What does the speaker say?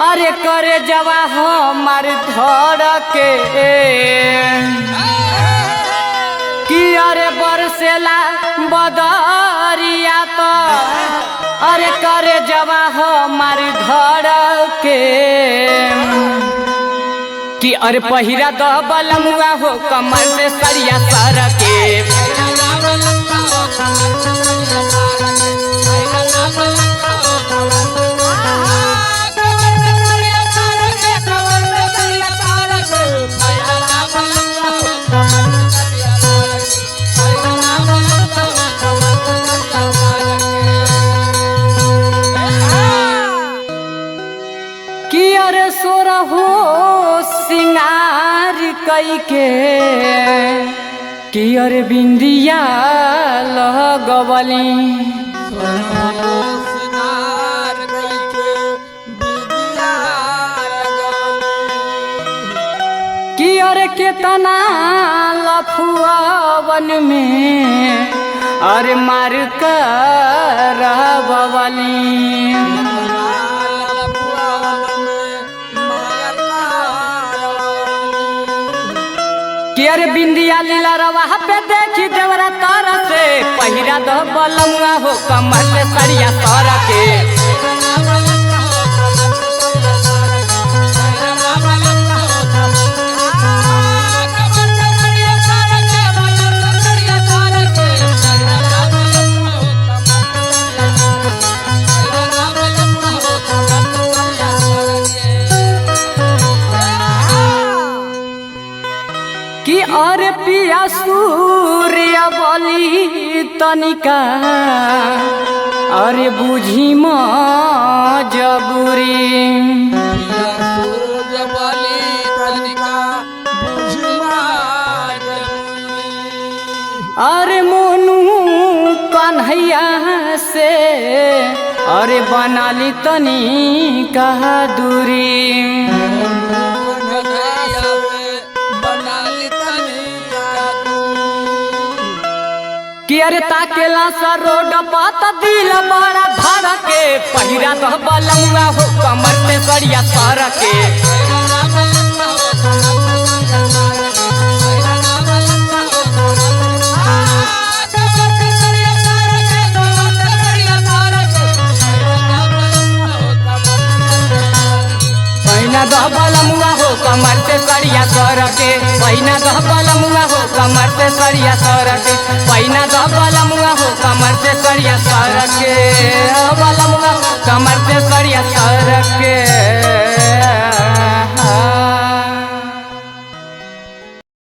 अरे करे जवा हमार धर के कि अरे बरसेला बदरिया तो अरे करे जवा हमार धर के कि अरे पहिरा दह बलमुआ हो कमर से सरिया सर के। कि अरे सोरा हो सिंगार कई के कि अरे बिंदिया लगवली कि अरे केतना लफुआवन में अरे मार कर बवली। कि अरे बिंदिया लीला रवा पे देखी देवरा तर से पहिरा दो बलमुआ हो कमर से सरिया सर के। कि अरे पिया सूर्य बली तनिका अरे बुझी मजबूरी अरे मोनू कन्हैया से अरे बनाली तनी कहा दूरी। कि अरे ताकेला सा रोड पात दिल बड़ा धर के पहिरा तो बलमुआ हो कमर से सरिया सर के। पहिना दह बलमुआ हो कमर से सरिया सर के। पहिना दह बलमुआ हो कमर से सरिया सर के। पहिना दह बलमुआ हो कमर से सरिया सर के। बलमुआ कमर से सरिया सर के।